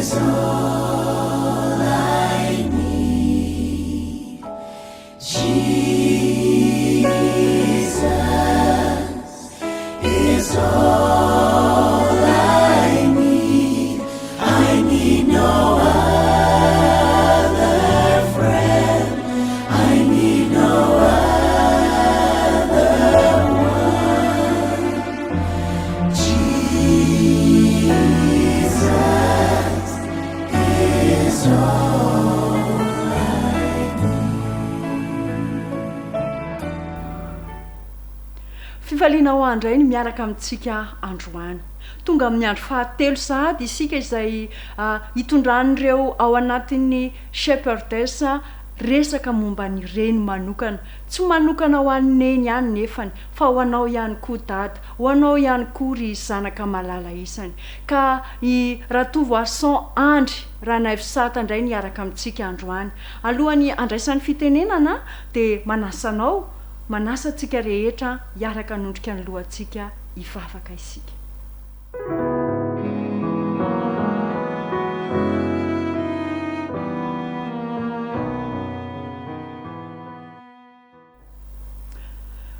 is all I need. Jesus is all I need. I need no other friend. I need no other one. Jesus is all I need. Fifaliana ho ahy indray ny miaraka amintsika androany. Tonga amin'ny andro fahatelo sahady isika izay hitondran'ireo ao anatin'ny Shepherdess resaka momba ny reny manokana. Tsy manokana ho an'i Neny ihany nefany fa ho anao ihany koa Dada, ho anao ihany koa ry zanaka malala isany. Ka i Ratovoarison Andry Ranaivosata indray no hiaraka amintsika androany. Alohan'ny handraisany fitenenana dia manasa anao, manasa antsika rehetra hiaraka hanondrika ny lohantsika hivavaka isika.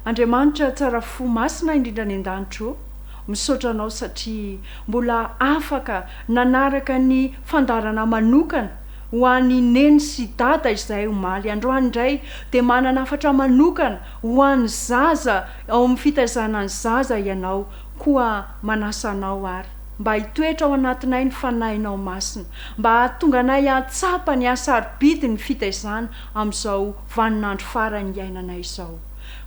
Andriamanitra tsara fo masina indrindra any an-danitra ô, misaotra anao satria mbola afaka nanaraka ny fandaharana manokana ho an'i Neny sy Dada izahay omaly. Androany indray dia manana hafatra manokana ho an'ny zaza ao amin'ny fitaizana ny zaza ianao, koa manasa anao ary mba hitoetra ao anatinay ny Fanahinao Masina, mba hahatonga anay hahatsapa ny hasarobidin'ny fitaizana amin'izao vaninandro farany iainanay izao.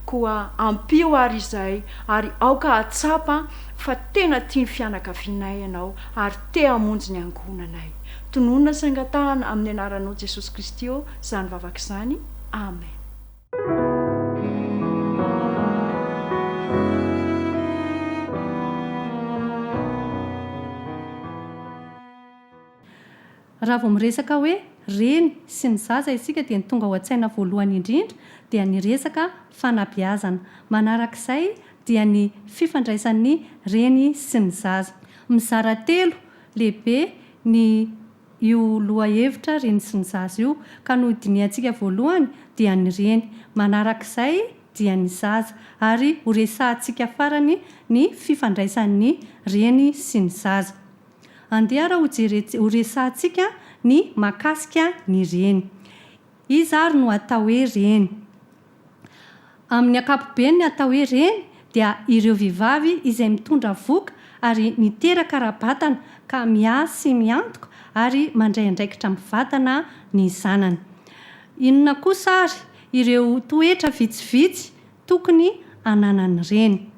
Koa ampio àry izahay ary aoka hahatsapa fa tena tia ny fianakavianay Ianao ary te hamonjy ny ankohonanay. Tononina sy angatahana amin'ny anaranao Jesosy Kristy ô izany vavaka izany. Amen. Raha vao miresaka hoe reny sy ny zaza isika dia ny tonga ao an-tsaina voalohany indrindra dia ny resaka fanabeazana. Manarak'izay dia ny fifandraisan'ny reny sy ny zaza. Mizara telo lehibe ny io lohahevitra reny sy ny zaza io ka ny hodinihantsika voalohany dia ny reny, manarak'izay dia ny zaza ary horesahantsika farany ny fifandraisan'ny reny sy ny zaza. Andeha ara ho resahantsika ny mahakasika ny reny. Iza ary no atao hoe reny? Amin'ny ankapobeny ny atao hoe reny dia ireo vehivavy izay mitondra vohoka ary niteraka ara-batana ka miahy sy miantoka ary mandray andraikitra mivantana ny zanany. Inona kosa ary ireo toetra vitsivitsy tokony hananan'ny reny?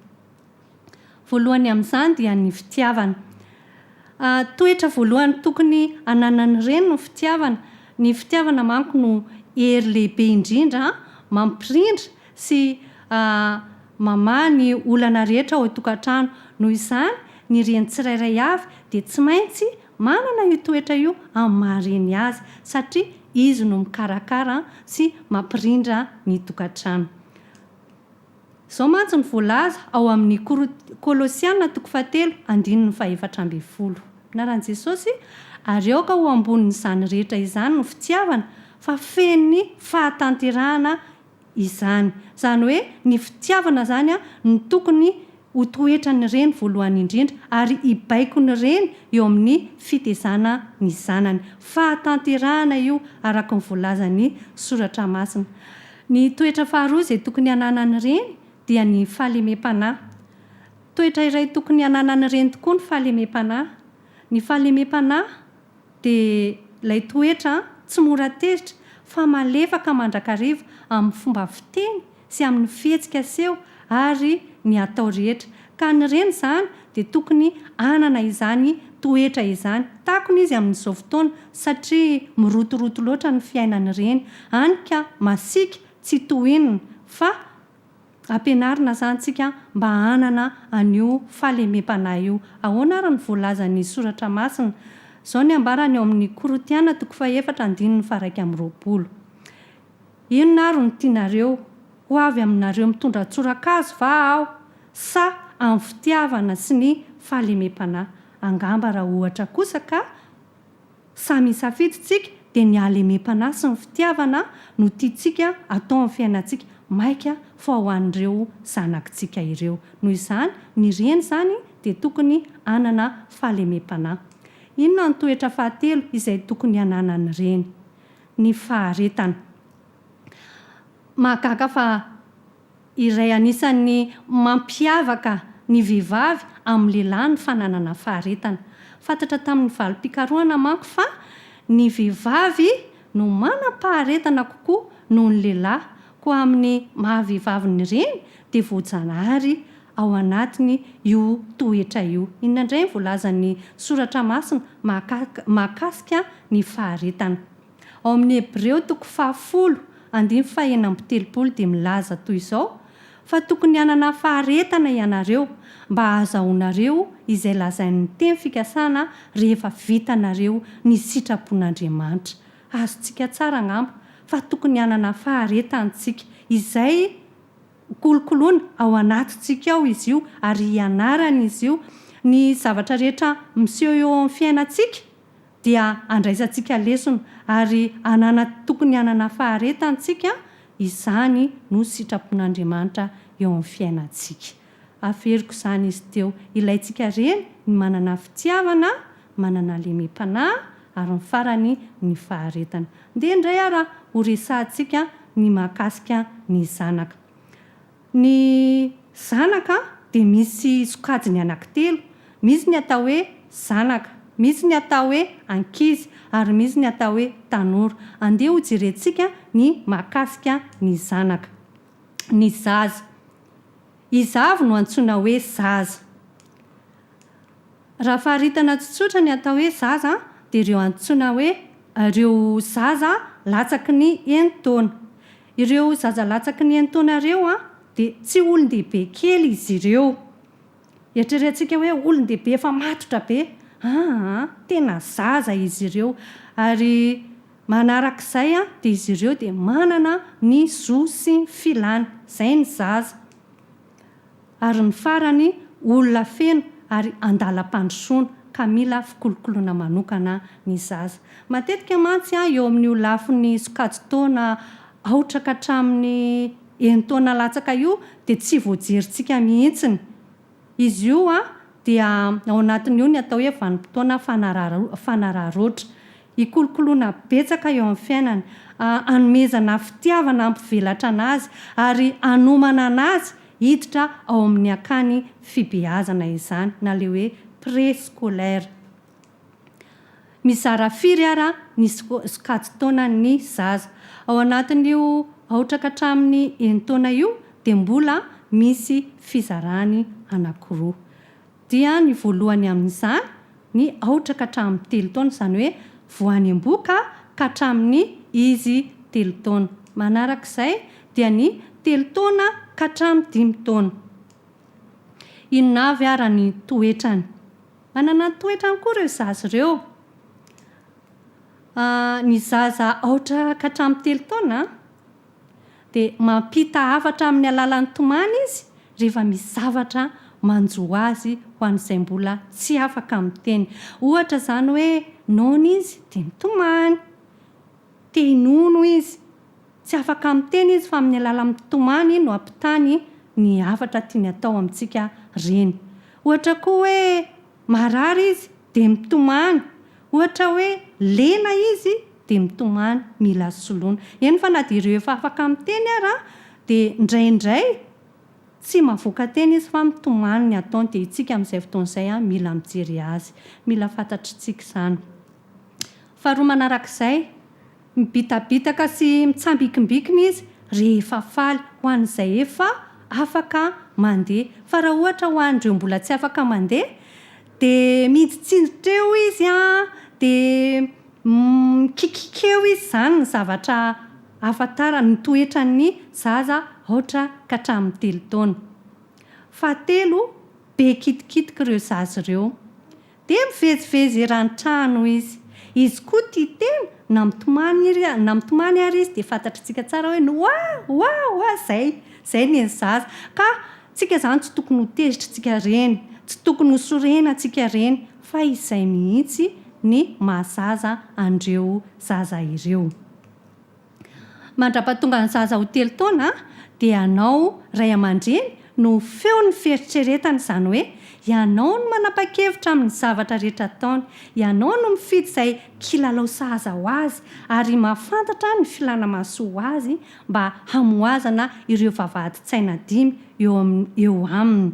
Voalohany amin'izany dia ny fitiavana. Toetra voalohany tokony hananan'ny reny ny fitiavana. Ny fitiavana manko no hery lehibe indrindra mampirindra sy mamaha ny olana rehetra ao an-tokantrano. Noho izany, ny reny tsirairay avy dia tsy maintsy manana io toetra io amin'ny maha reny azy satria izy no mikarakara sy mampirindra ny tokantrano. Izao mantsy no voalaza ao amin'ny Kolosiana toko fahatelo andininy fahefatra ambin'ny folo. Anaran'i Jesosy, Ary aoka ho ambonin'izany rehetra izany ny fitiavana, fa feno ny fahatanterahana izany. Izany hoe ny fitiavana izany no tokony ho toetran'ny reny voalohany indrindra, ary hibaiko ny reny eo amin'ny fitezana ny zanany. Fahatanterahana io araka ny voalazan'ny Soratra Masina. Ny toetra faharoa izay tokony hananan'ny reny dia ny fahalemem-panahy. Toetra iray tokony hananan'ny reny tokoa ny fahalemem-panahy. Ny fahalemem-panahy dia ilay toetra tsy mora tezitra fa malefaka mandrakariva amin'ny fomba fiteny sy amin'ny fihetsika aseho ary ny atao rehetra. Ka ny reny izany dia tokony hanana izany toetra izany. Takona izy amin'izao fotoana satria mirotoroto loatra ny fiainan'ny reny. Any ka masiaka tsy tohinina fa ampianarina izany tsika mba hanana an'io fahalemem-panahy io. Ahoana ary ny voalazan'ny Soratra Masina? Izao ny ambarany ao amin'ny Korotiana toko fahefatra andininy faha-21. Inona ary no tianareo? Ho avy aminareo mitondra tsorakazo va aho sa amin'ny fitiavana sy ny fahalemem-panahy? Angamba raha ohatra kosa ka. samy hisafidy tsika dia ny halemem-panahy sy ny fitiavana no tiantsika atao amin'ny fiainantsika, maika fa ho an'ireo zanakitsika ireo. Noho izany, ny reny izany dia tokony hanana fahalemem-panahy. Inona ny toetra fahatelo izay tokony hananan'ny reny? Ny faharetana. Mahagaga fa iray anisan'ny mampiavaka ny vehivavy amin'ny lehilahy ny fananana faharetana. Fantatra tamin'ny valim-pikarohana manko fa ny vehivavy no manam-paharetana kokoa noho ny lehilahy, koa amin'ny maha-vehivavy ny reny dia voajanahary ao anatiny io toetra io. Inona indray ny voalazan'ny Soratra Masina mahakasika ny faharetana? Ao amin'ny Hebreo toko fahafolo andininy faha-36 dia milaza toy izao, Fa tokony hanana faharetana ianareo, mba hahazahoanareo izay lazain'ny teny fikasana rehefa vitanareo ny sitrapon'Andriamanitra. Azontsika tsara angamba fa tokony hanana faharetana isika, izay kolokoloina ao anatintsika ao izy io ary ianarana izy io. Ny zavatra rehetra miseho eo amin'ny fiainantsika dia andraisantsika lesona ary hanana tokony hanana faharetana isika, izany no sitrapon'Andriamanitra eo amin'ny fiainantsika. Averiko izany izy teo, ilaintsika reny ny manana fitiavana, manana lemem-panahy ary ny farany ny faharetana. Ndeha indray ara ho resahantsika ny mahakasika ny zanaka. Ny zanaka dia misy sokajiny anankitelo, misy ny atao hoe zanaka, misy ny atao hoe ankizy ary misy ny atao hoe tanora. Andeha ho jerentsika ny mahakasika ny zanaka. Ny zaza. Iza avy no antsoina hoe zaza? Raha faritana tsotsotra ny atao hoe zaza dia ireo antsoina hoe ireo zaza latsaky ny enin-taona. Ireo zaza latsaky ny enin-taona ireo dia tsy olon-dehibe kely izy ireo. Eritreretintsika hoe olon-dehibe efa matotra be. Aa, tena zaza izy ireo. Ary manarak'izay dia izy ireo dia manana ny zo sy ny filany. Izay ny zaza. Ary ny farany, olona feno ary andalam-pandrosoana ka mila fikolokoloana manokana ny zaza. Matetika mantsy eo amin'io lafiny sokajin-taona aotra ka hatramin'ny enin-taona latsaka io dia tsy voajerintsika mihitsiny. Izy io dia ao anatin'io ny atao hoe vanim-potoana fanararaotra. Ikolokoloana betsaka eo amin'ny fiainany, hanomezana fitiavana hampivelatra anazy ary hanomana anazy hiditra ao amin'ny akany fibeazana izany na le hoe préscolaire. Mizara firy ara ny sokajin-taonan'ny zaza? Ao anatin'io aotra ka hatramin'ny enin-taona io dia mbola misy fizarany anankiroa. Dia ny voalohany amin'izany ny aotra ka hatramin'ny telo taona, izany hoe voany am-bohoka ka hatramin'ny izy telo taona. Manarak'izay dia ny telo taona ka hatramin'ny dimy taona. Inona avy ara ny toetrany? Manana ny toetrany koa ireo zaza ireo. Ny zaza aotra ka hatramin'ny telo taona dia mampita hafatra amin'ny alalan'ny tomany izy rehefa misy zavatra manjo azy ho an'izay mbola tsy afaka miteny. Ohatra izany hoe noana izy dia mitomany, te hinono izy, tsy afaka miteny izy fa amin'ny alalan'ny tomany no ampitany ny hafatra tiany atao amintsika reny. Ohatra koa hoe Marary izy dia mitomany. Ohatra hoe lena izy dia mitomany, mila soloina. Eny fa na dia ireo efa afaka miteny ara dia indraindray tsy mahavoaka teny izy fa mitomany ny ataony dia itsika amin'izay fotoana izay mila mijery azy. Mila fantatritsika izany. Faharoa manarak'izay, Mibitabitaka sy mitsambikimbikina izy rehefa faly, ho an'izay efa afaka mandeha. Fa raha ohatra ho an'ireo mbola tsy afaka mandeha, dia miditsiditra eo izy an, dia mikikiky eo izy, izany ny zavatra ahafantarany ny toetran'ny zaza aotra ka hatramin'ny telo taona. Fahatelo, be kitikitika ireo zaza ireo. Dia mivezivezy eran'ny trano izy. Izy koa tia tena, na mitomany iry, na mitomany ary izy dia fantatritsika tsara hoe ny oa! oa! oa! zay, zay ny an'ny zaza. Ka tsika zany tsy tokony ho tezitra tsika reny, tsy tokony ho sorena tsika reny, fa izay mihitsy. ny maha zaza an'ireo zaza ireo. Mandra-pahatonga ny zaza ho telo taona dia ianao ray aman-dreny no feon'ny fieritreretana, izany hoe ianao no manapa-kevitra amin'ny zavatra rehetra ataony, ianao no mifidy izay kilalao sahaza ho azy ary mahafantatra ny filàna mahasoa ho azy mba hamohazana ireo vavahadin-tsaina dimy eo eo aminy,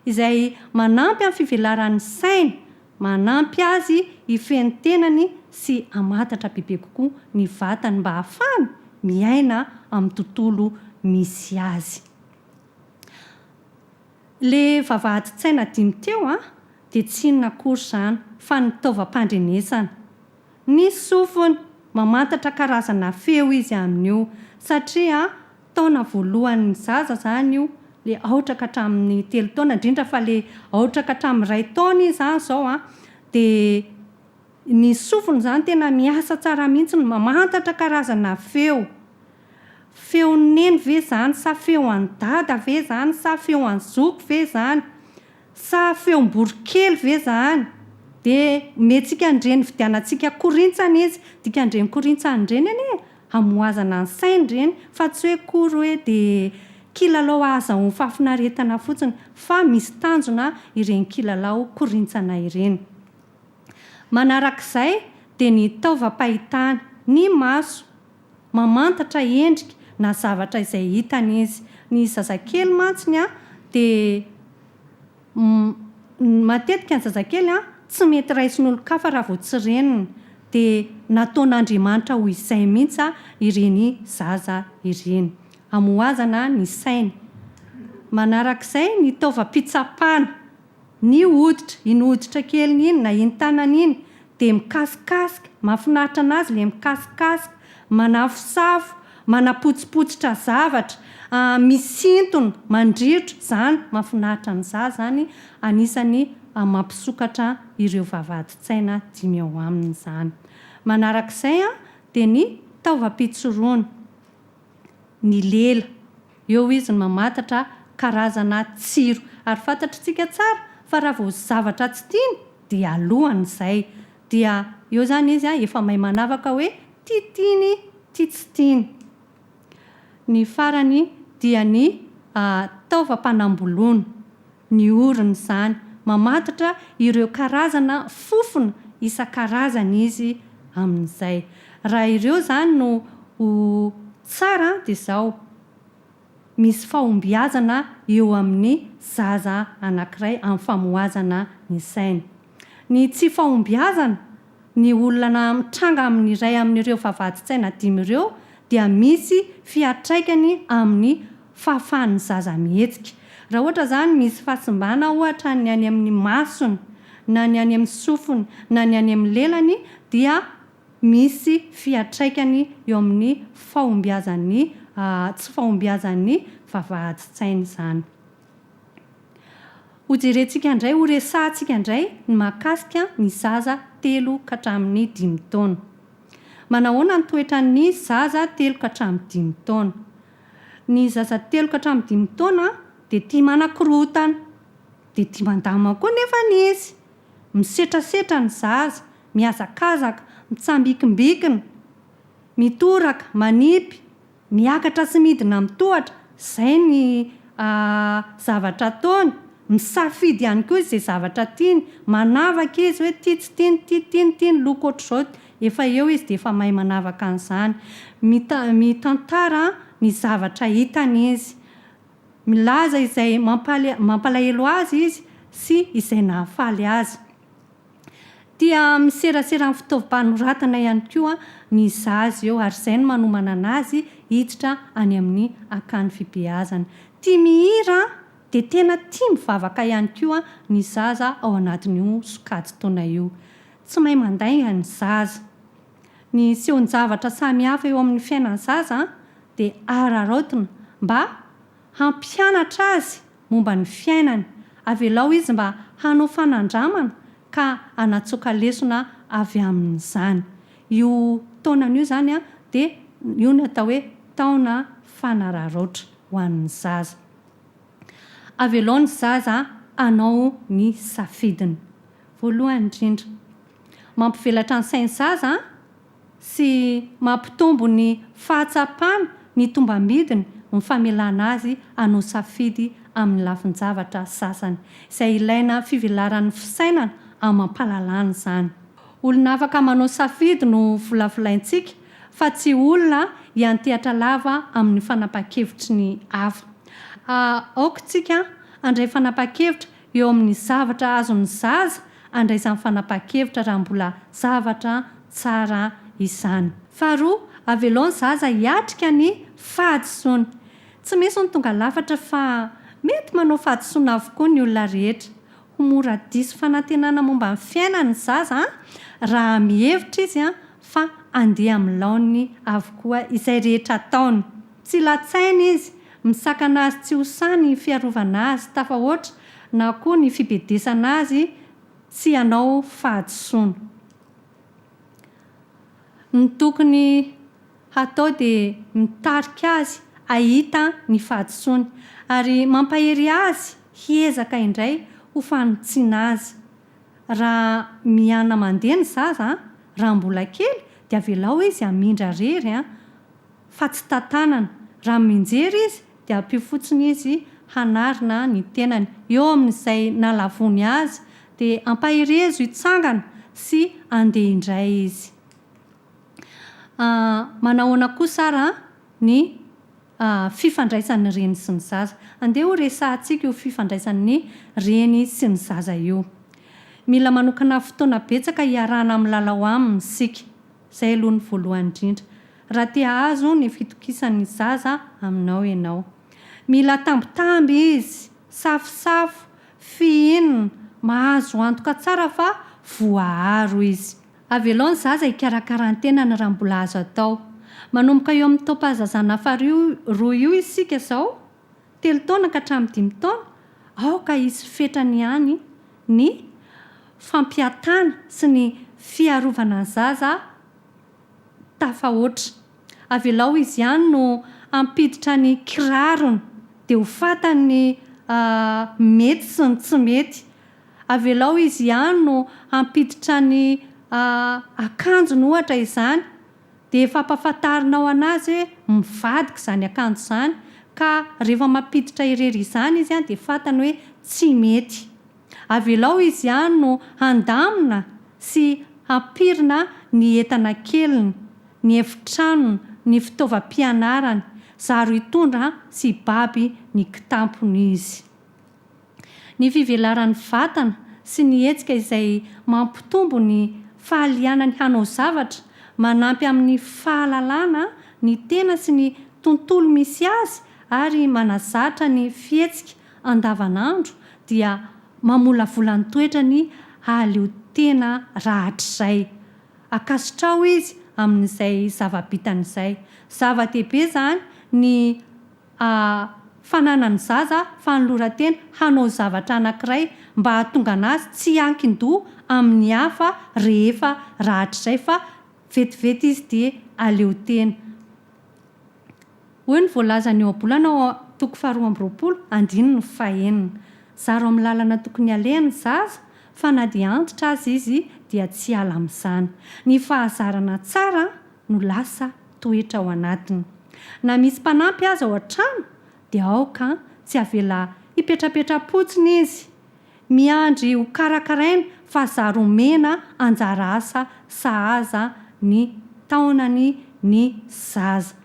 izay manampy amin'ny fivelaran'ny sainy Manampy azy hifehy ny tenany sy hamantatra bebe kokoa ny vatany mba hahafahany miaina amin'ny tontolo misy azy. Le vavahadin-tsaina dimy teo an, dia tsy inona akory izany fa ny taovam-pandrenesana. Ny sofiny, mamantatra karazana feo izy amin'io satria Taona voalohan'ny zaza zany io, le aotra ka hatramin'ny telo taona, indrindra fa le aotra ka hatramin'ny iray taona izy zany zao an, de ny sofiny zany tena miasa tsara mihitsy, mamantatra karazana feo, feon'i neny ve zany sa feo an'i dada ve zany sa feo an'i zoky ve zany, sa feom-borokely ve zany, de omentsika an'ireny vidianantsika korintsana izy, dikan'ireny korintsana ireny anie hamohazana ny sainy ireny fa tsy hoe akory hoe dia kilalao ahazahoany fahafinaretana fotsiny fa misy tanjona ireny kilalao korintsana ireny. Manarak'izay dia ny taovam-pahitana, ny maso, mamantatra endrika na zavatra izay hitany izy. Ny zazakely mantsiny dia. Matetika ny zazakely an, tsy mety raisin'olon-kafa raha vao tsy reniny. Dia nataon'Andriamanitra ho izay mihitsy ireny zaza ireny. Hamohazana ny sainy. Manarak'izay ny taovam-pitsapana, ny hoditra, iny hoditra keliny iny na iny tanany iny dia mikasikasika, mahafinaritra anazy ilay mikasikasika, manafosafo, manapotsipotsitra zavatra, misintona, mandrirotra, izany mahafinaritra ny zaza izany, anisan'ny mampisokatra ireo vavahadin-tsaina dimy ao aminy izany. Manarak'izay dia ny taovam-pitsoroana, ny lela, eo izy no mamantatra karazana tsiro, ary fantatr'tsika tsara fa raha vao zavatra tsy tiany dia alohany izay, dia eo izany izy efa mahay manavaka hoe ty tiany ty tsy tiany. Ny farany dia ny taovam-panamboloana, ny orona izany, mamatotra ireo karazana fofona isan-karazany izy amin'izay. Raha ireo izany no ho tsara dia izao. misy fahombiazana eo amin'ny zaza anankiray amin'ny famohazana ny sainy. Ny tsy fahombiazana, ny olana mitranga amin'ny iray amin'ireo vavahadin-tsaina dimy ireo dia misy fiantraikany amin'ny fahafahan'ny zaza mihetsika. Raha ohatra izany misy fahasimbana ohatra ny any amin'ny masony na ny any amin'ny sofiny na ny any amin'ny lelany dia misy fiantraikany eo amin'ny fahombiazan'ny tsy fahombiazan'ny vavahadin-tsaina izany. Hojerentsika indray, horesahantsika indray ny mahakasika ny zaza telo ka hatramin'ny dimy taona. Manahoana ny toetran'ny zaza telo ka hatramin'ny dimy taona? Ny zaza telo ka hatramin'ny dimy taona dia tia manakorontana, dia tia mandamina koa nefa izy. Misetrasetra ny zaza, mihazakazaka, mitsambikimbikina, mitoraka, manipy, miakatra sy midina amin'ny tohatra, izay ny zavatra ataony, misafidy ihany koa izy izay zavatra tiany, manavaka izy hoe ity tsy tiany, ity tiany, ity ny loko ohatr'izao, efa eo izy dia efa mahay manavaka an'izany. Mita- mitantara ny zavatra hitany izy. Milaza izay mampalahelo azy izy sy izay nahafaly azy. Tia miserasera amin'ny fitaovam-panoratana ihany koa ny zaza eo ary izay no manomana anazy hiditra any amin'ny akany fibeazana. Tia mihira dia tena tia mivavaka ihany koa ny zaza ao anatin'io sokajin-taona io. Tsy mahay mandainga ny zaza. Ny sehon-javatra samihafa eo amin'ny fiainan'ny zaza dia araraotina mba hampianatra azy momba ny fiainany. Avelao izy mba hanao fanandramana ka hanatsoaka lesona avy amin'izany. Io taonana io izany dia io no atao hoe taona fanararaotra ho an'ny zaza. Avelao ny zaza hanao ny safidiny. Voalohany indrindra. Mampivelatra ny sain'ny zaza sy mampitombo ny fahatsapany ny tombambidiny ny famelana azy hanao safidy amin'ny lafin-javatra sasany, izay ilaina fivelaran'ny fisainana amam-pahalalana izany. Olona afaka manao safidy no volavolaintsika fa tsy olona hiantehatra lava amin'ny fanapahan-kevitry ny hafa. Aoka isika handray fanapahan-kevitra eo amin'ny zavatra azon'ny zaza andraisany fanapahan-kevitra raha mbola zavatra tsara izany. Faharoa, avelao ny zaza hiatrika ny fahadisoany. Tsy misy ny tonga lafatra fa mety manao fahadisoana avokoa ny olona rehetra. Ho mora diso fanantenana momba ny fiainany ny zaza raha mihevitra izy fa handeha amin'ny laoniny avokoa izay rehetra ataony. Tsy latsaina izy, misakana azy tsy ho sahy ny fiarovana azy tafahoatra na koa ny fibedesana azy tsy hanao fahadisoana. Ny tokony hatao dia mitarika azy hahita ny fahadisoany ary mampahery azy hiezaka indray ho fanitsiana azy. Raha miana mandeha ny zaza raha mbola kely dia avelao izy hamindra rery fa tsy tantanana. Raha mianjera izy dia ampio fotsiny izy hanarina ny tenany. Eo amin'izay nalavony azy dia ampaherezo hitsangana sy handeha indray izy. Manahoana kosa ara ny fifandraisan'ny reny sy ny zaza? Andeha ho resahantsika io fifandraisan'ny reny sy ny zaza io. Mila manokana fotoana betsaka hiarahana milalao aminy isika. Izay aloha ny voalohany indrindra. Raha te hahazo ny fitokisan'ny zaza aminao ianao. Mila tambitamby izy, safosafo, fihinina, mahazo antoka tsara fa voaaro izy. Avelao ny zaza hikarakara ny tenany raha mbola azo atao. Manomboka eo amin'ny taom-pahazazana faharoa roa io isika izao, telo taona ka hatramin'ny dimy taona, aoka hisy fetrany ihany ny fampihatana sy ny fiarovana ny zaza tafahoatra. Avelao izy ihany no hampiditra ny kirarony dia ho fantany ny mety sy ny tsy mety. Avelao izy ihany no hampiditra ny akanjony ohatra izany dia efa ampafantarinao anazy hoe mivadika izany akanjo izany ka rehefa mampiditra irery izany izy dia fantany hoe tsy mety. Avelao izy ihany no handamina sy hampirina ny entana keliny, ny efitranony, ny fitaovam-pianarany, zaro hitondra sy hibaby ny kitampony izy. Ny fivelaran'ny vatana sy ny hetsika izay mampitombo ny fahalianany hanao zavatra, manampy amin'ny fahalalana ny tena sy ny tontolo misy azy ary manazatra ny fihetsika andavanandro dia mamolavola ny toetrany hahaleo tena rahatrizay. Ankasitraho izy amin'izay zava-bitany izay. Zava-dehibe izany ny A Fananan'ny zaza fanoloran-tena hanao zavatra anankiray mba hahatonga anazy tsy hiankin-doha amin'ny hafa rehefa rahatrizay fa vetivety izy dia aleo tena. Hoy ny voalazan'ny ohabolana ao toko faharoa amby 20 andininy fahenina. Zaro amin'ny lalana tokony halehany ny zaza fa na dia antitra aza izy dia tsy hiala amin'izany. Ny fahazarana tsara no lasa toetra ao anatiny. Na misy mpanampy aza ao an-trano dia aoka tsy avela hipetrapetra-potsiny izy. Miandry ho karakaraina fa zary omena anjara asa sahaza ny taonany ny zaza.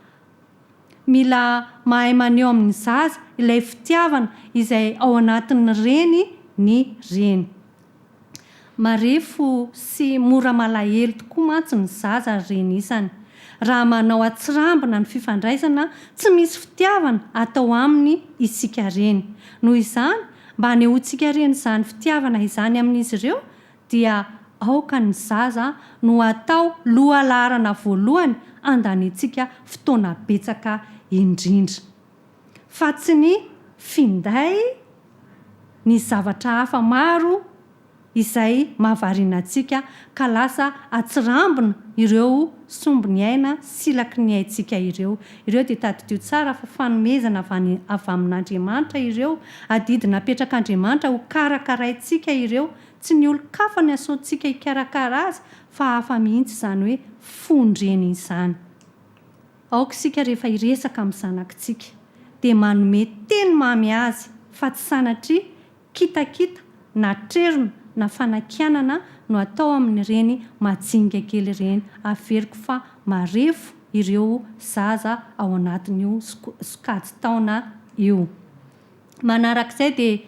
Mila mahay maneho amin'ny zaza ilay fitiavana izay ao anatin'ny reny ny reny. Marefo sy mora malahelo tokoa mantsy ny zaza ry reny isany. Raha manao atsirambina ny fifandraisana tsy misy fitiavana atao aminy isika reny. Noho izany, mba hanehoantsika reny izany fitiavana izany amin'izy ireo dia aoka ny zaza no atao lohalaharana voalohany handaniantsika fotoana betsaka indrindra. Fa tsy ny finday, ny zavatra hafa maro izay mahavariana antsika ka lasa atsirambina ireo sombiny aina silaky ny aintsika ireo. Ireo dia tadidio tsara fa fanomezana avy any avy amin'Andriamanitra ireo, adidy napetrak'Andriamanitra ho karakaraintsika ireo. Tsy ny olon-kafa no asaontsika hikarakara azy fa hafa mihitsy izany hoe fon-dreny izany. Aoka isika rehefa hiresaka amin'ny zanakitsika dia manome teny mamy azy fa tsy sanatria kitakita na trerona na fanakianana no atao amin'ireny majinika kely ireny. Averiko fa marefo ireo zaza ao anatin'io sokajin-taona io. Manarak'izay dia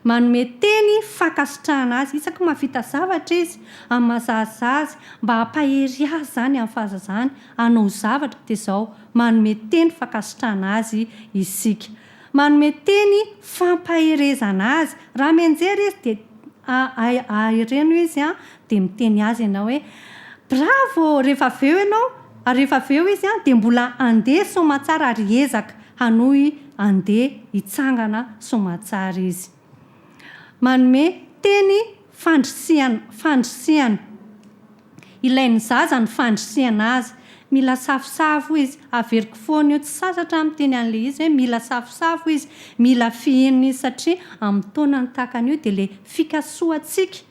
manome teny fankasitrahana azy isaky ny mahavita zavatra izy, amin'ny maha zaza azy, mba hampahery azy izany amin'ny fahazazany hanao zavatra dia izao manome teny fankasitrahana azy isika. Manome teny fampaherezana azy, raha mianjera izy dia ahereno izy dia miteny azy ianao hoe bravo rehefa avy eo ianao, rehefa avy eo izy dia mbola handeha soamatsara ary hiezaka Hanohy handeha hitsangana soamatsara izy. Manome teny fandrisihana fandrisihana. Ilain'ny zaza ny fandrisihana azy. Mila safosafo izy. Averiko foana io, tsy sasatra aho miteny an'ilay izy hoe mila safosafo izy, mila fihinina izy satria amin'ny taonany tahaka an'io dia ilay fikasohantsika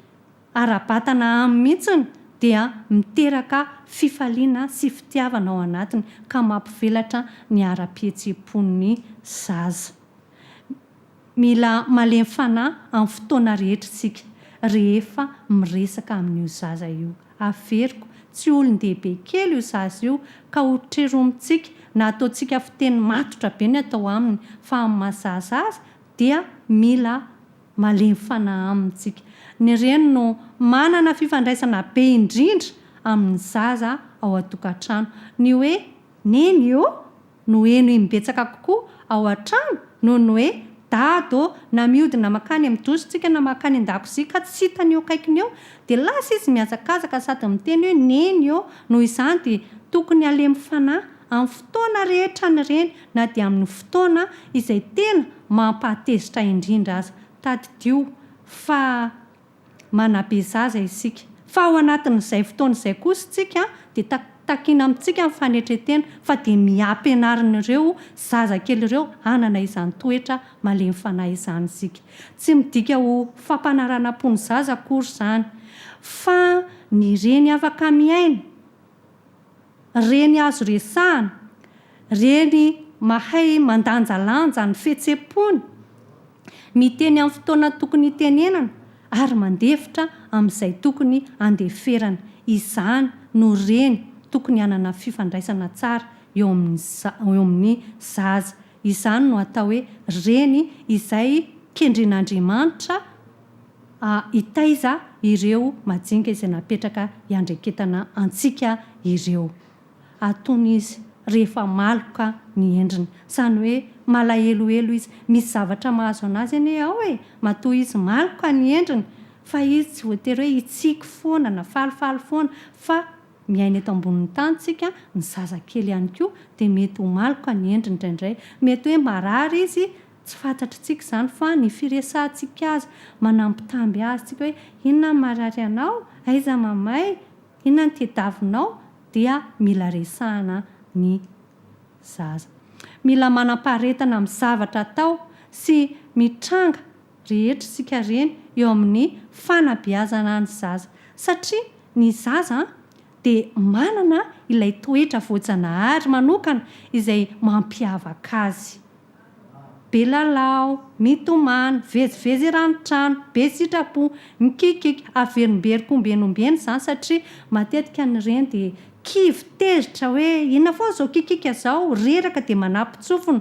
ara-batana aminy mihitsiny dia miteraka fifaliana sy fitiavana ao anatiny ka mampivelatra ny ara-pihetseham-pon'ny zaza. Mila malemy fanahy amin'ny fotoana rehetra isika rehefa miresaka amin'io zaza io. Averiko, tsy olon-dehibe kely io zaza io ka ho treromintsika na ataontsika fiteny matotra be ny atao aminy fa amin'ny maha zaza azy dia mila malemy fanahy aminy tsika. Ny reny no manana fifandraisana be indrindra amin'ny zaza ao an-tokantrano. Ny hoe Neny ô! no heno imbetsaka kokoa ao an-trano noho ny hoe Dada ô! Na mihodina mankany amin'ny douche tsika na mankany an-dakozia ka tsy hitany eo akaikiny eo dia lasa izy mihazakazaka sady miteny hoe Neny ô! Noho izany dia tokony halemy fanahy amin'ny fotoana rehetra ny reny na dia amin'ny fotoana izay tena mampahatezitra indrindra aza. Tadidio fa manabe zaza isika. Fa ao anatin'izay fotoana izay kosa isika dia takiana amintsika ny fanetren-tena fa dia miampianarin'ireo zaza kely ireo hanana izany toetra malemy fanahy izany isika. Tsy midika ho fampanaranam-po ny zaza akory izany fa ny reny afaka mihaino Reny azo resahana, reny mahay mandanjalanja ny fihetseham-pony, miteny amin'ny fotoana tokony hitenenana ary mandefitra amin'izay tokony handeferana. Izany no reny tokony hanana fifandraisana tsara eo amin'ny eo amin'ny zaza. Izany no atao hoe reny izay kendren'Andriamanitra hitaiza ireo majinika izay napetraka hiandreketana antsika ireo. Atony izy rehefa maloka ny endriny. Izany hoe malahelohelo izy. Misy zavatra mahazo anazy anie ao e! Matoa izy maloka ny endriny. Fa izy tsy voatery hoe hitsiky foana na falifaly foana fa miaina eto ambonin'ny tany tsika, ny zazakely ihany koa dia mety ho maloka ny endriny indraindray. Mety hoe marary izy Tsy fantatritsika izany fa ny firesahantsika azy, manambitamby azy tsika hoe inona ny marary anao, aiza mamay, inona ny tediavinao dia mila resahana ny zaza. Mila manam-paharetana amin'ny zavatra atao sy mitranga rehetra isika reny eo amin'ny fanabeazana ny zaza satria ny zaza dia manana ilay toetra voajanahary manokana izay mampiavaka azy. Be lalao, mitomany, mivezivezy eran'ny trano, be sitrapo, mikikiky, averimberiko ombieny ombieny izany satria matetika ny reny dia kivy, tezitra hoe inona foana izao kikika izao, reraka dia manapin-tsofina.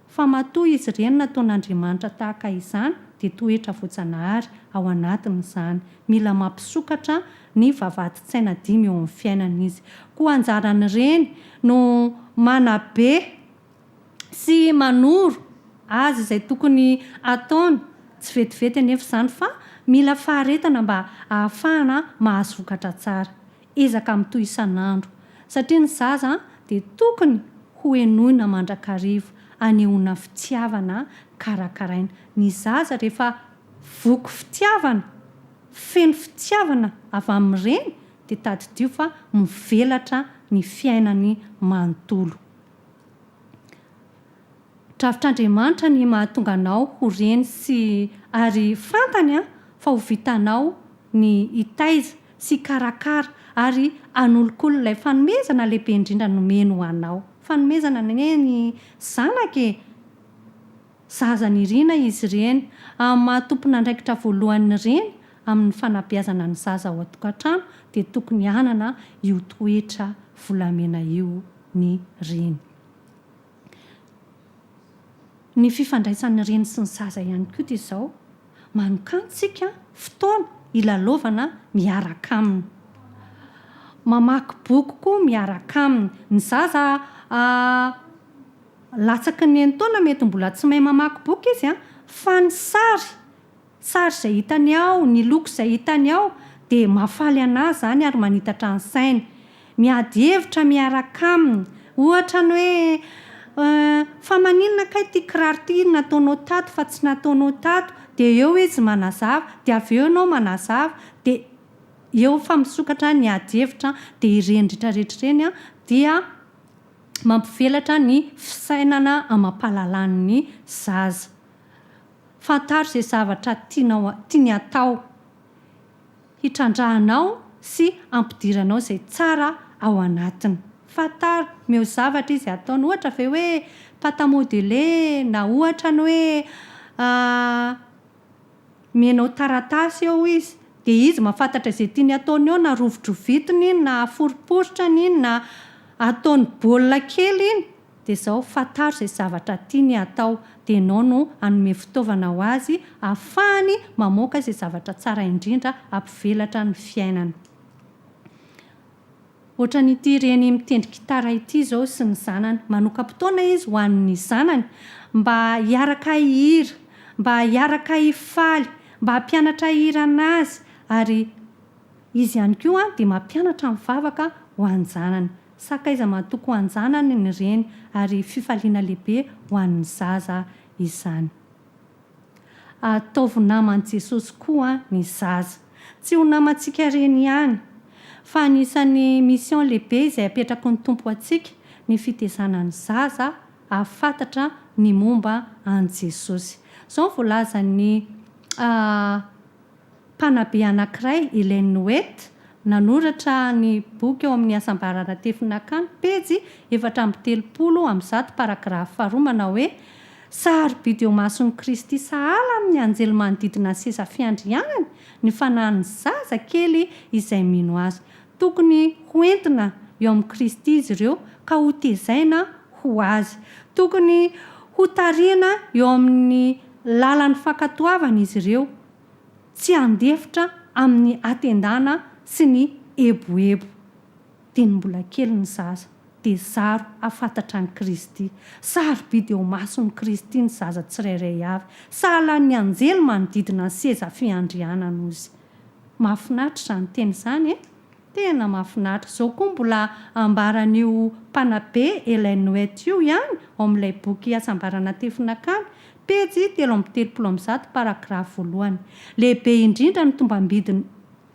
Fa matoa izy ireny nataon'Andriamanitra tahaka izany dia toetra voajanahary ao anatiny izany. Mila mampisokatra ny vavahadin-tsaina dimy eo amin'ny fiainana izy. Koa anjaran'ny reny no manabe sy manoro azy izay tokony hataony, tsy vetivety anefa izany fa mila faharetana mba hahafahana mahazo vokatra tsara. Ezaka mitohy isan'andro, satria ny zaza dia tokony ho henoina mandrakariva, anehoana fitiavana, karakaraina. Ny zaza rehefa voky fitiavana, feno fitiavana avy amin'ny reny dia tadidio fa mivelatra ny fiainany manontolo. Drafitr'Andriamanitra ny mahatonga anao ho reny sy ary fantany fa ho vitanao. ny hitaiza sy hikarakara ary hanolokolo ilay fanomezana lehibe indrindra nomeny ho anao. Fanomezana anie ny zanaka e! Zaza nirina izy ireny. Amin'ny maha tompon'andraikitra voalohany ny reny amin'ny fanabeazana ny zaza ao an-tokantrano dia tokony hanana io toetra volamena io ny reny. Ny fifandraisan'ny reny sy ny zaza ihany koa dia izao, manokantsika fotoana hilalaovana miaraka aminy. Mamaky boky koa miaraka aminy. Ny zaza latsaky ny enin-taona mety mbola tsy mahay mamaky boky izy fa ny sary, sary izay hitany ao, ny loko izay hitany ao dia mahafaly an'azy izany ary manitatra ny sainy. Miady hevitra miaraka aminy. Ohatra ny hoe fa maninona kay ity kiraro ity nataonao tato fa tsy nataonao tato, dia eo izy manazava, dia avy eo ianao manazava, dia eo fa misokatra ny ady hevitra, dia ireny rehetra rehetra ireny dia mampivelatra ny fisainana amam-pahalalan'ny zaza. Fantaro izay zavatra tianao tiany hatao. Hitrandrahanao sy hampidiranao izay tsara ao anatiny. Fantaro, omeo zavatra izy hataony. Ohatra ve hoe pâte à modeler na ohatra ny hoe Omenao taratasy eo izy, dia izy mahafantatra izay tiany hataony eo, na rovidrovitiny iny, na aforimporitrany iny, na ataony baolina kely iny, dia izao, fantaro izay zavatra tiany hatao, dia ianao no hanome fitaovana ho azy ahafahany mamoaka izay zavatra tsara indrindra hampivelatra ny fiainany. Ohatran'ity reny mitendry gitara ity izao sy ny zanany. Manokam-potoana izy ho an'ny zanany mba hiaraka hihira, mba hiaraka hifaly, mba hampianatra hira an'azy ary izy ihany koa dia mampianatra mivavaka ho an-janany. Sakaiza mahatoky ho an-janany ny reny ary fifaliana lehibe ho an'ny zaza izany. Ataovy naman'i Jesosy koa ny zaza. Tsy ho namantsika reny ihany, fa anisan'ny mission lehibe izay apetraky ny Tompo ho antsika ny fitezana ny zaza hahafantatra ny momba an'i Jesosy. Izao no voalazan'ny Mpanabe anankiray, Elaine Weth, nanoratra ny boky ao amin'ny Hasambarana Tefinakany, pejy 134, paragrafy faharoa, manao hoe, Sarobidy eo imason'i Kristy sahala amin'ny anjely manodidina ny seza fiandrianany ny fanahin'ny zaza kely izay mino Azy. Tokony ho entina eo amin'i Kristy izy ireo ka hotezaina ho Azy. Tokony hotarihina eo amin'ny lalan'ny fankatoavana izy ireo. tsy handefitra amin'ny hatendana sy ny eboebo. Dieny mbola kely ny zaza, dia zaro hahafantatra an'i Kristy. Sarobidy eo imason'i Kristy ny zaza tsirairay avy. Sahalan'ny anjely manodidina ny seza fiandrianana ozy. Mahafinaritra izany teny izany e! Tena mahafinaritra. Izao koa mbola ambaran'io mpanabe Ellen White io ihany ao amin'ilay boky Hasambarana Tefonakany, pejy 133 paragrafy voalohany. Lehibe indrindra ny tombambidiny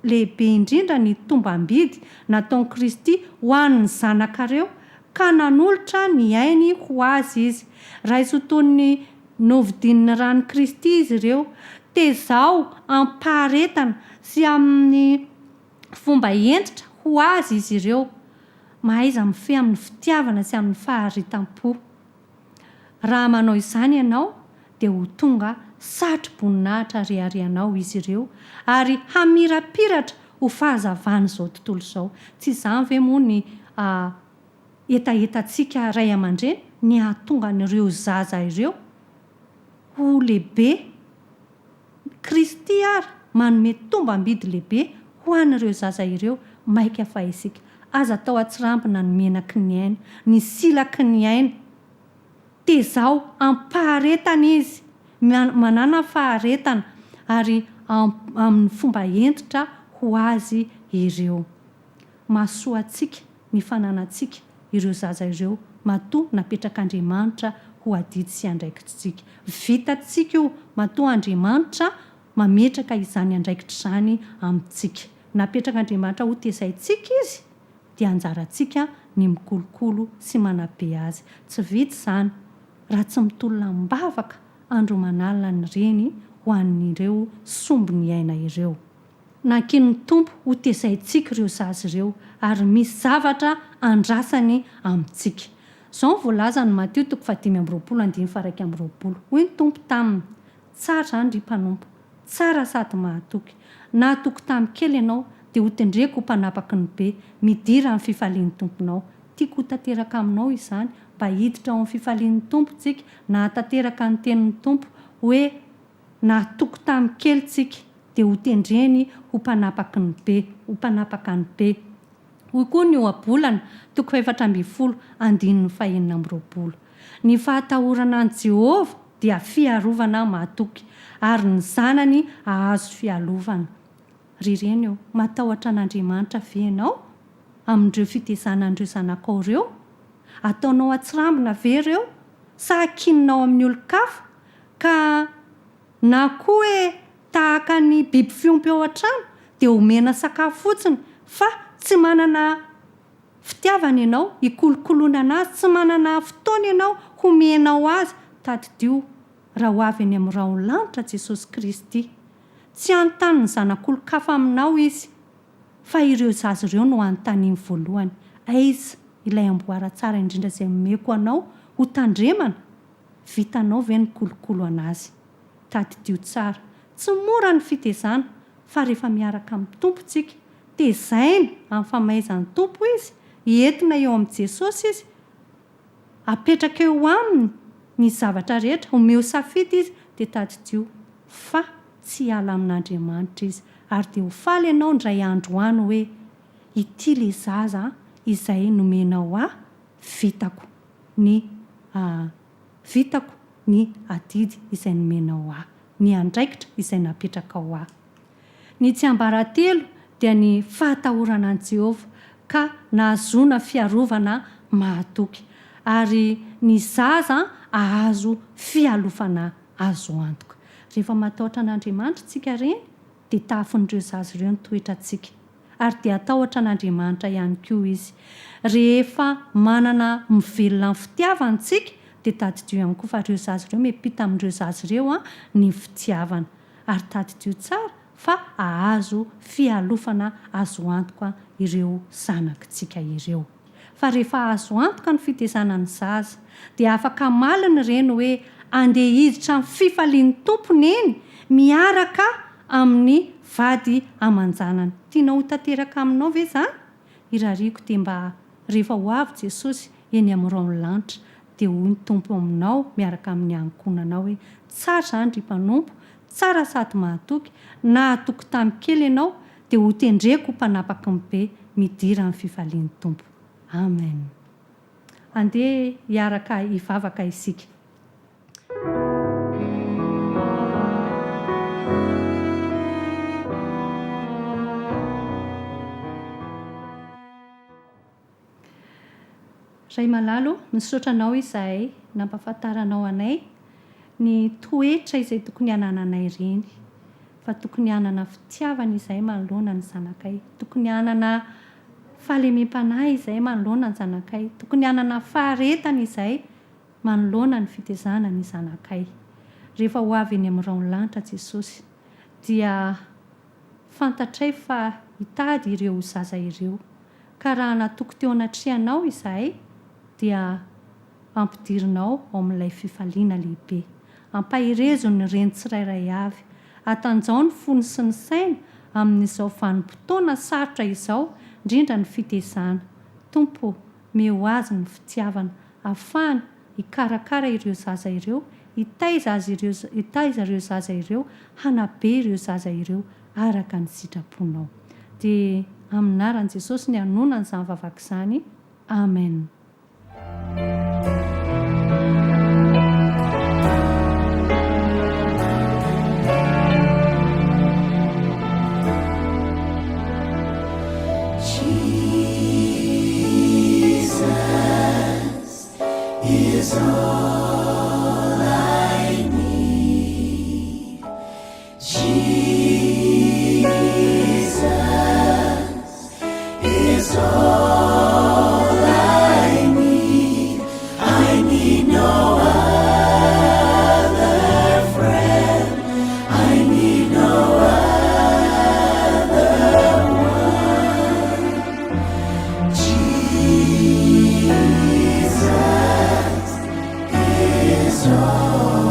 lehibe indrindra ny tombambidy nataon'i Kristy ho an'ny zanakareo ka nanolotra ny ainy ho azy Izy. Raiso toy ny novidian'ny ran'i Kristy izy ireo. Tezao amim-paharetana sy amin'ny fomba hentitra ho azy izy ireo. Mahaiza mifehy amin'ny fitiavana sy amin'ny faharitam-po. Raha manao izany ianao, dia ho tonga satro-boninahitra reharehanao izy ireo, ary hamirapiratra ho fahazavan'izao tontolo izao. Tsy izany ve moa ny hetahetantsika ray aman-dreny, ny hahatonga an'ireo zaza ireo ho lehibe? Kristy ary manome tombam-bidy lehibe ho an'ireo zaza ireo, maika fa isika. Aza atao atsirambina ny menaky ny aina, ny silaky ny aina. Tezao am-paharetana izy, manàna faharetana ary amin'ny fomba hentitra ho azy ireo. Mahasoa antsika ny fananantsika ireo zaza ireo matoa napetrak'Andriamanitra ho adidy sy andraikitsika. Vitantsika io matoa Andriamanitra mametraka izany andraikitra izany amintsika. Napetrak'Andriamanitra ho tezaintsika izy dia anjarantsika ny mikolokolo sy manabe azy. Tsy vita izany raha tsy mitolona am-bavaka andro aman'alina ny reny ho an'ireo sombiniaina ireo. Nankinin'ny Tompo ho tezaintsika ireo zaza ireo, ary misy zavatra andrasany amintsika. Izao no voalazan'i Matio toko fahadimy amby roapolo andininy faha-21, Hoy ny Tompo taminy, Tsara izany, ry mpanompo, tsara sady mahatoky. Nahatoky tamin'ny kely ianao, dia hotendreko ho mpanapaky ny be. Midira amin'ny fifalian'ny Tomponao. Tiako ho tanteraka aminao izany, mba hiditra ao amin'ny fifalian'ny Tompo tsika, nahatanteraka ny tenin'ny Tompo, hoe, Nahatoky tamin'ny kely tsika, dia hotendreny ho mpanapaky ny be, ho mpanapaka ny be. Hoy koa ny Ohabolana, toko fahefatra ambin'ny folo, andininy fahenina amby roapolo. Ny fahatahorana an'i Jehovah dia fiarovana mahatoky, ary ny zanany hahazo fialovana. Ry reny ô, matahotra an'Andriamanitra ve ianao amin'ireo fitezana an'ireo zanakao ireo? Ataonao an-tsirambina ve ireo, sa ankininao amin'ny olon-kafa, ka na koa hoe tahaka ny biby fiompy ao an-trano dia omena sakafo fotsiny fa tsy manana fitiavana ianao hikolokoloana anazy, tsy manana fotoana ianao homenao azy, tadidio raha ho avy eny amin'ny rahon'ny lanitra Jesosy Kristy, tsy hanontany ny zanak'olon-kafa aminao Izy fa ireo zaza ireo no hanontaniany voalohany, aiza ilay amboara tsara indrindra izay nomeko anao ho tandremana? Vitanao ve ny kolokolo anazy? Tadidio tsara, tsy mora ny fitezana fa rehefa miaraka amin'ny Tompo tsika, tezaina amin'ny famaizan'ny Tompo izy, entina eo amin'i Jesosy izy, apetraka eo aminy ny zavatra rehetra, omeo safidy izy dia tadidio fa tsy hiala amin'Andriamanitra izy ary dia ho faly ianao indray andro any hoe ity le zaza izay nomenao ahy vitako ny vitako ny adidy izay nomenao ahy, ny andraikitra izay napetrakao ahy. Ny tsiambaratelo dia ny fahatahorana an'i Jehovah ka nahazoana fiarovana mahatoky, ary ny zaza hahazo fialofana azo antoka. Rehefa matahotra an'Andriamanitra isika reny, dia tahafin'ireo zaza ireo ny toetrantsika. Ary dia hatahotra an'Andriamanitra ihany koa izy. Rehefa manana mivelona ny fitiavana isika, dia tadidio ihany koa fa ireo zaza ireo miampita amin'ireo zaza ireo ny fitiavana. Ary tadidio tsara fa hahazo fialofana azo antoka ireo zanakitsika ireo. Fa rehefa azo antoka ny fitezana ny zaza, dia afaka hamaly ny reny hoe andeha hiditra amin'ny fifalian'ny Tompo Neny miaraka amin'ny vady aman-janany. Tianao ho tanteraka aminao ve izany? Irariako dia mba rehefa ho avy Jesosy eny amin'ny rahon'ny lanitra dia hoy ny Tompo aminao miaraka amin'ny ankohonanao hoe, Tsara izany ry mpanompo, tsara sady mahatoky, nahatoky tamin'ny kely ianao, dia ho tendreko ho mpanapaky ny be, midira amin'ny fifalian'ny Tompo. Amen. Andeha hiaraka hivavaka isika. Ray malala ô, misaotra Anao izahay nampahafantaranao anay ny toetra izay tokony hanananay reny, fa tokony hanana fitiavana izahay manoloana ny zanakay, tokony hanana fahalemem-panahy izahay manoloana ny zanakay, tokony hanana faharetana izahay manoloana ny fitezana ny zanakay. Rehefa ho avy eny amin'ny rahon'ny lanitra Jesosy dia fantatray fa hitady ireo zaza ireo. Ka raha natoky teo anatrehanao izahay, dia ampidirinao ao amin'ilay fifaliana lehibe. Ampaherezo ny reny tsirairay avy. Atanjao ny fony sy ny sainy amin'izao vanim-potoana sarotra izao, indrindra ny fitezana. Tompo ô, meo azy ny fitiavana, ahafahany hikarakara ireo zaza ireo, hitaiza azy ireo, hitaiza ireo zaza ireo, hanabe ireo zaza ireo araka ny sitraponao. Dia amin'ny anaran'i Jesosy ny hanonana izany vavaka izany. Amen. Jesus is all I need. Jesus is all I need. I need no other friend. I need no other. Is all.